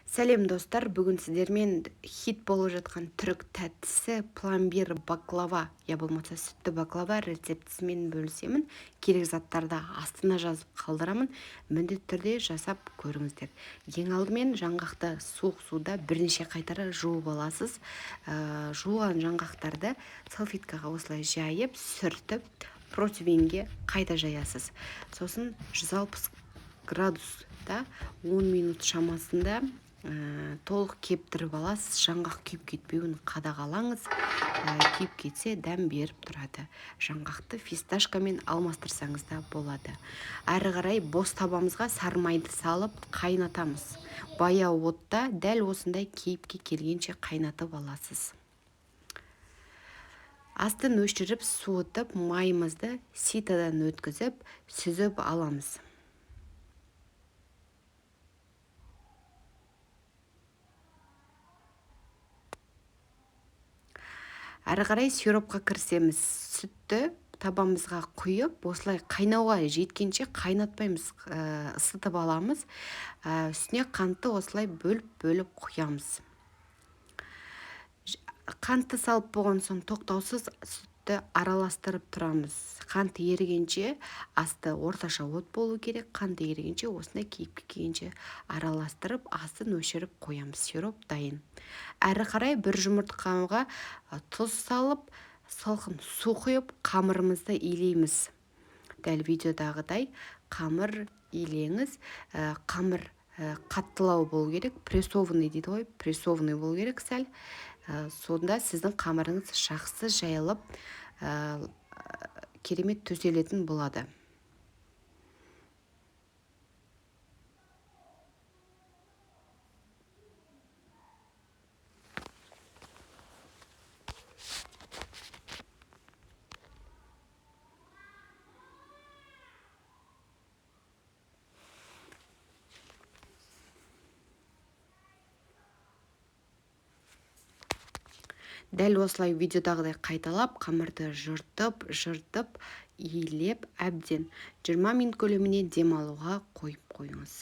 Сәлем достар, бүгін сіздермен хит болып жатқан түрік тәттісі пломбир баклава, я болмаса сүтті баклава рецептісімен бөлісемін. Керек заттарды астына жазып қалдырамын. Міндетті түрде жасап көріңіздер. Ең алдымен жаңғақты суық суда бірнеше қайтара жуып аласыз. Жуған жаңғақтарды салфеткаға осылай жайып, сүртіп, противеньге қайта жаясыз. Сосын 160 градуста 10 минут шамасында толық кептіріп аласыз. Жаңғақ күйіп кетпеуін қадағалаңыз. Күйіп кетсе дәм беріп тұрады. Жаңғақты фисташкамен алмастырсаңыз да болады. Әрі қарай бос табамызға сары майды салып қайнатамыз. Баяу отта дәл осындай кейіпке келгенше қайнатып аласыз. Астын өшіріп, суытып, майымызды ситадан өткізіп, сүзіп аламыз. Әрі қарай сиропқа кірісеміз. Сүтті табамызға құйып, осылай қайнауға жеткенше қайнатпаймыз, ысытып аламыз. Үстіне қантты осылай бөліп-бөліп құямыз. Қантты салып болған соң тоқтаусыз сүтті араластырып тұрамыз. Қант ерігенше, асты орташа от болу керек. Қант ерігенше, осындай кейіпке келгенше араластырып, астын өшіріп қоямыз. Сироп дайын. Әрі қарай бір жұмыртқаға тұз салып, салқын су құйып, қамырымызды илейміз. Дәл видеодағыдай қамыр илеңіз. Қамыр қаттылау болу керек, прессованный дейді ғой, прессованный болу керек сәл. Сонда сіздің қамырыңыз жақсы жайылып, керемет төселетін болады. Дәл осылай видеодағыдай қайталап, қамырды жыртып, жыртып, илеп, әбден 20 минут көлеміне дем алуға қойып қойыңыз.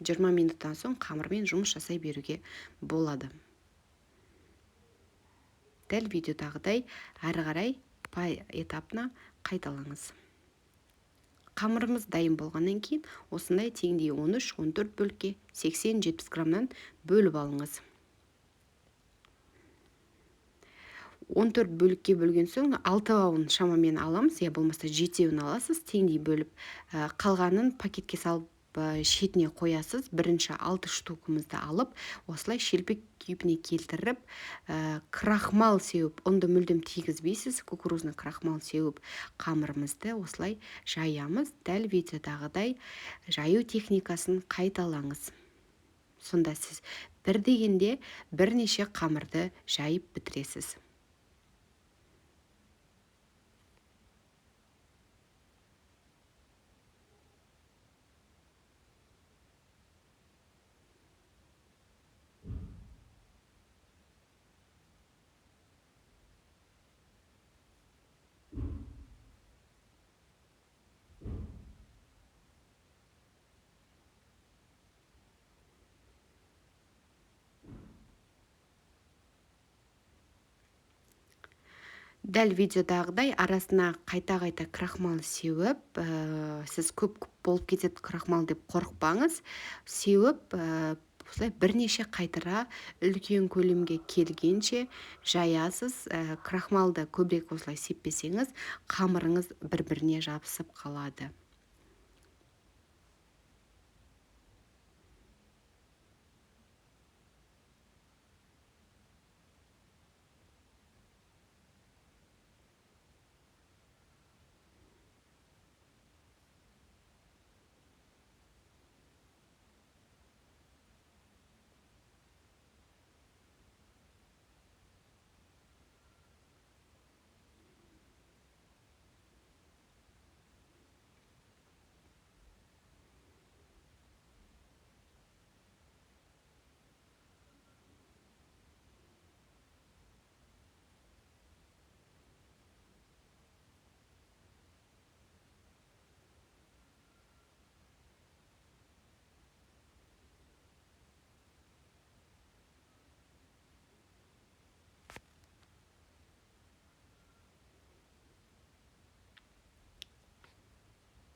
20 минуттан соң қамырмен жұмыс жасай беруге болады. Дәл видеодағыдай әрі қарай поэтапно қайталаңыз. Қамырымыз дайын болғаннан кейін осындай теңдей 13-14 бөлікке 80-70 граммнан бөліп алыңыз. 14 бөлікке бөлген соң 6-ауын шамамен аламыз, я болмаса 7-еуін аласыз, теңдей бөліп, қалғанын пакетке салып, шетіне қоясыз. Бірінші 6 штукымызды алып, осылай шелпек кейпіне келтіріп, крахмал сеуіп, ұнды мүлдем тигізбейсіз, кукурузный крахмал сеуіп, қамырымызды осылай жаямыз. Дәл видеодағыдай жаю техникасын қайталаңыз. Сонда сіз бір дегенде бірнеше қамырды жайып бітіресіз. Дәл видеодағыдай арасына қайта-қайта крахмал сеуіп, сіз көп болып кетеді крахмал деп қорықпаңыз. Сеуіп, осылай бірнеше қайтара үлкен көлемге келгенше жаясыз. Крахмалды көбірек осылай сеппесеңіз, қамырыңыз бір-біріне жабысып қалады.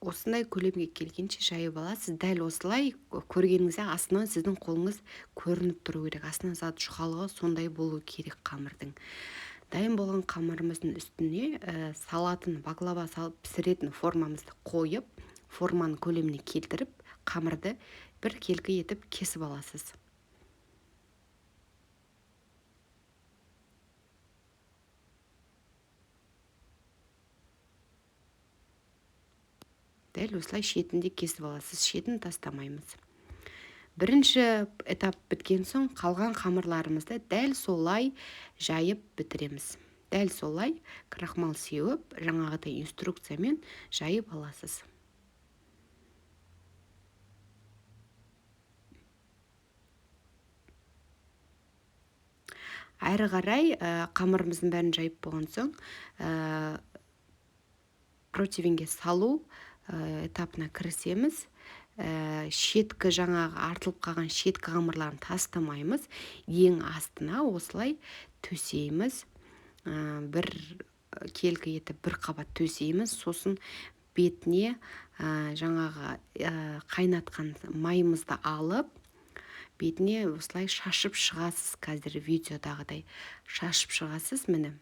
Осындай көлемге келгенше жайып аласыз. Дәл осылай көргеніңізде астынан сіздің қолыңыз көрініп тұру керек. Астынан зат жұқалығы сондай болу керек қамырдың. Дайын болған қамырымыздың үстіне салатын, баклава салып пісіретін формамызды қойып, форманың көлеміне келтіріп, қамырды бір келкі етіп кесіп аласыз. Дәл осылай шетінде кесіп аласыз, шетін тастамаймыз. Бірінші этап біткен соң қалған қамырларымызды дәл солай жайып бітіреміз. Дәл солай крахмал сеуіп, жаңағыдай инструкциямен жайып аласыз. Әрі қарай қамырымыздың бәрін жайып болған соң противенге салу этапына кірісеміз. Шеткі жаңағы артылып қалған шеткі қамырларын тастамаймыз. Ең астына осылай төсейміз. Бір келкі етіп бір қабат төсейміз. Сосын бетіне жаңағы қайнатқан майымызды алып, бетіне осылай шашып шығасыз. Қазір видеодағыдай шашып шығасыз. Міне,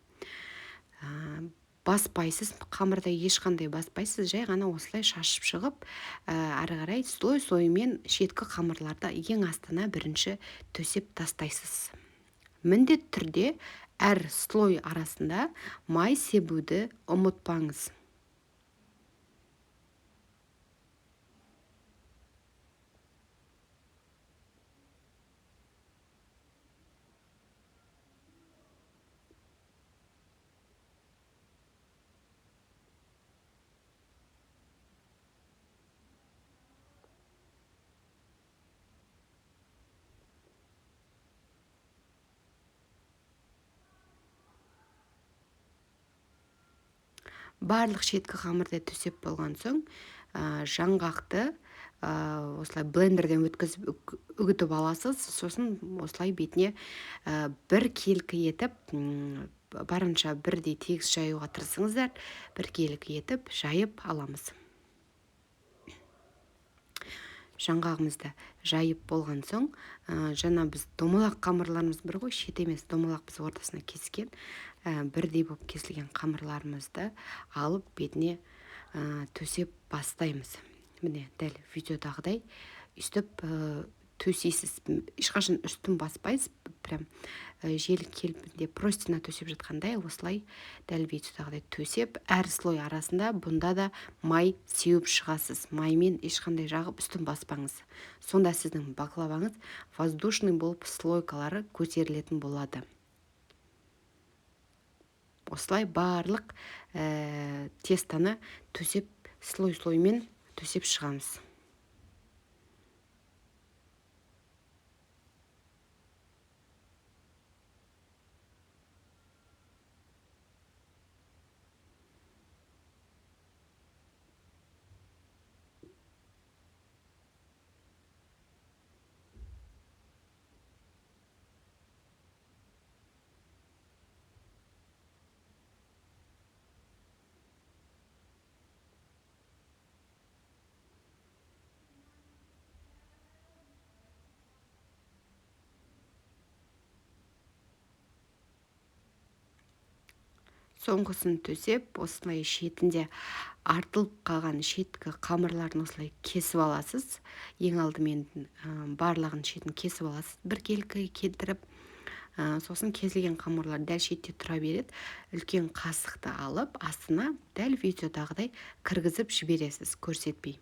баспайсыз, қамырда ешқандай баспайсыз, жай ғана осылай шашып шығып, ары қарай слой-слоймен шеткі қамырларды ең астына бірінші төсеп тастайсыз. Міндетті түрде әр слой арасында май себуді ұмытпаңыз. Барлық шеткі қамырды төсеп болған соң, жаңғақты осылай блендерден өткізіп үгітіп аласыз. Сосын осылай бетіне бір келкі етіп, барынша бірдей тегіс жаюға тырысыңыздар, бір келкі етіп жайып аламыз. Жаңғағымызды жайып болған соң, жаңа біз домалақ қамырларымыз бар ғой, шет емес, домалақ біз ортасына кескен, бірдей болып кесілген қамырларымызды алып бетіне төсеп бастаймыз. Міне, дәл видеодағыдай өйстіп төсейсіз, ешқашан үстін баспайсыз, прям жел келпінде простина төсеп жатқандай осылай дәл видеодағыдай төсеп, әр слой арасында бұнда да май сеуіп шығасыз. Маймен ешқандай жағып үстін баспаңыз. Сонда сіздің баклаваңыз воздушный болып слойкалары көтерілетін болады. Осылай барлық тестаны төсеп, слой-слоймен төсеп шығамыз. Соңғысын төсеп, осылай шетінде артылып қалған шеткі қамырларын осылай кесіп аласыз. Ең алдымен барлығын шетін кесіп аласыз, бір келкі келтіріп, сосын кесілген қамырлар дәл шетте тұра береді. Үлкен қасықты алып, астына дәл видеодағыдай кіргізіп жібересіз, көрсетпей.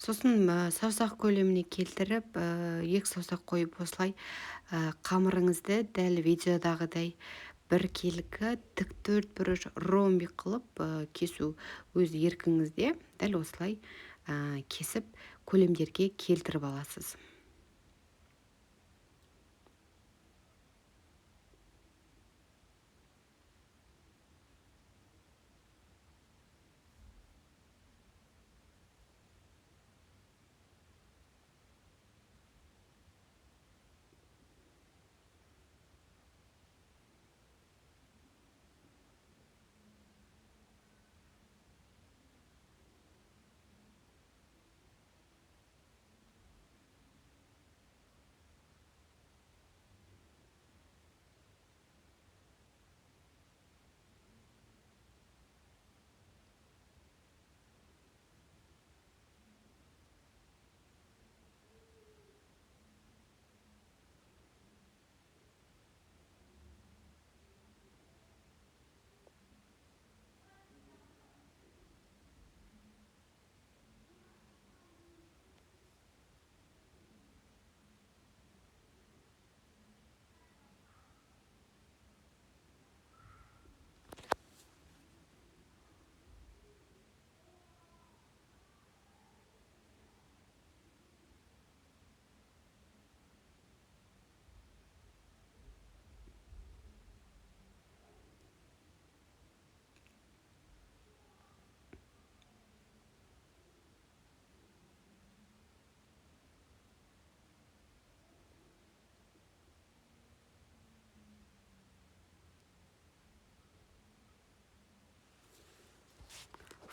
Сосын саусақ көлеміне келтіріп, екі саусақ қойып осылай қамырыңызды дәл видеодағыдай бір келкі тік төрт бұрыш ромбик қылып кесу өз еркіңізде, дәл осылай кесіп көлемдерге келтіріп аласыз.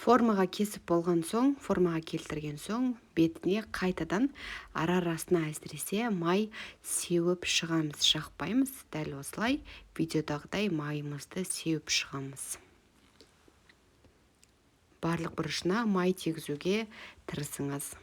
Формаға кесіп болған соң, формаға келтірген соң бетіне қайтадан ара-арасына әсіресе май сеуіп шығамыз, жақпаймыз. Дәл осылай видеодағыдай майымызды сеуіп шығамыз. Барлық бұрышына май тигізуге тырысыңыз.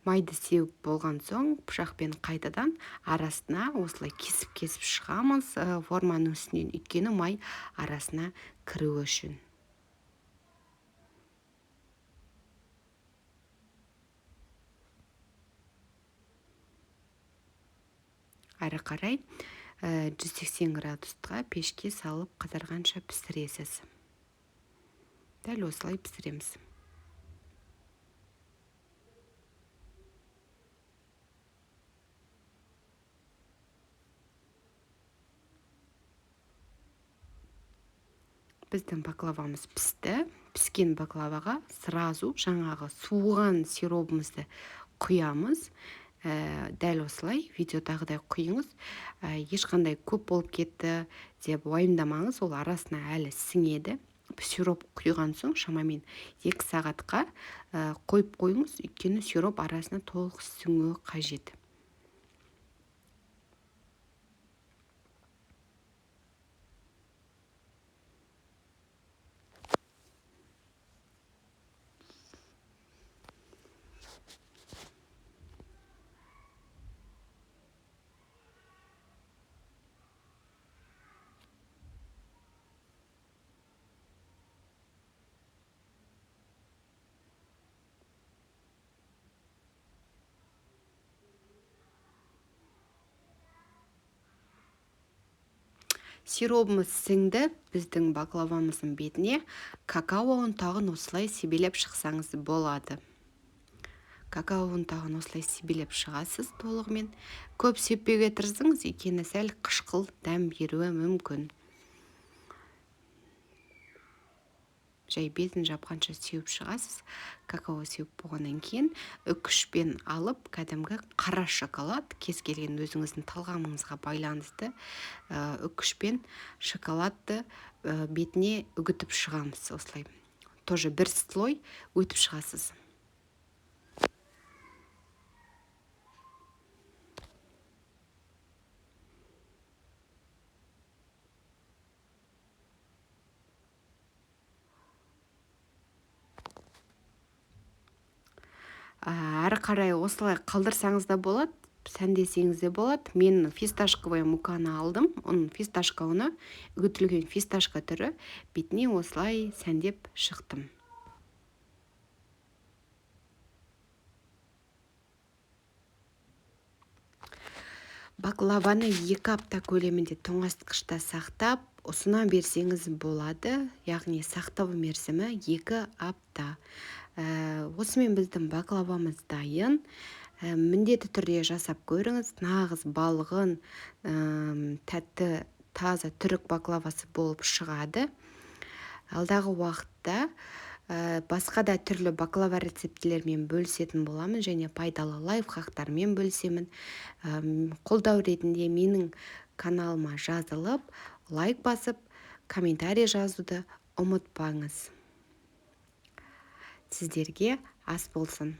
Майды сеуіп болған соң пышақпен қайтадан арасына осылай кесіп-кесіп шығамыз, форманың үстінен, өйткені май арасына кіруі үшін. Әрі қарай 180 градусқа пешке салып қызарғанша пісіресіз. Дәл осылай пісіреміз. Біздің баклавамыз пісті. Піскен баклаваға сразу жаңағы суыған сиробымызды құямыз. Дәл осылай видеодағыдай құйыңыз. Ешқандай көп болып кетті деп уайымдамаңыз, ол арасына әлі сіңеді. Сироп құйған соң шамамен 2 сағатқа қойып қойыңыз, өйткені сироп арасына толық сіңуі қажет. Сиробымыз сіңді, біздің баклавамыздың бетіне какао ұнтағын осылай себелеп шықсаңыз болады. Какао ұнтағын осылай себелеп шығасыз толығымен. Көп сеппеуге тырысыңыз, өйткені сәл қышқыл дәм беруі мүмкін. Жай бетін жапқанша сеуіп шығасыз. Какао сеуіп болғаннан кейін үкішпен алып, кәдімгі қара шоколад, кез келген өзіңіздің талғамыңызға байланысты, үкішпен шоколадты бетіне үгітіп шығамыз осылай. Тоже бір слой өтіп шығасыз. Әрі қарай осылай қалдырсаңыз да болады, сәндесеңіз де болады. Мен фисташковая муканы алдым. Оның фисташка ұны, үгітілген фисташка түрі, бетіне осылай сәндеп шықтым. Баклаваны 2 апта көлемінде тоңазытқышта сақтап, ұсына берсеңіз болады. Яғни сақтау мерзімі 2 апта. Осымен біздің баклавамыз дайын. Міндетті түрде жасап көріңіз. Нағыз балғын, тәтті, таза түрік баклавасы болып шығады. Алдағы уақытта басқа да түрлі баклава рецептілермен бөлісетін боламын және пайдалы лайфхактармен бөлісемін. Қолдау ретінде менің каналыма жазылып, лайк басып, комментарий жазуды ұмытпаңыз. Сіздерге ас болсын.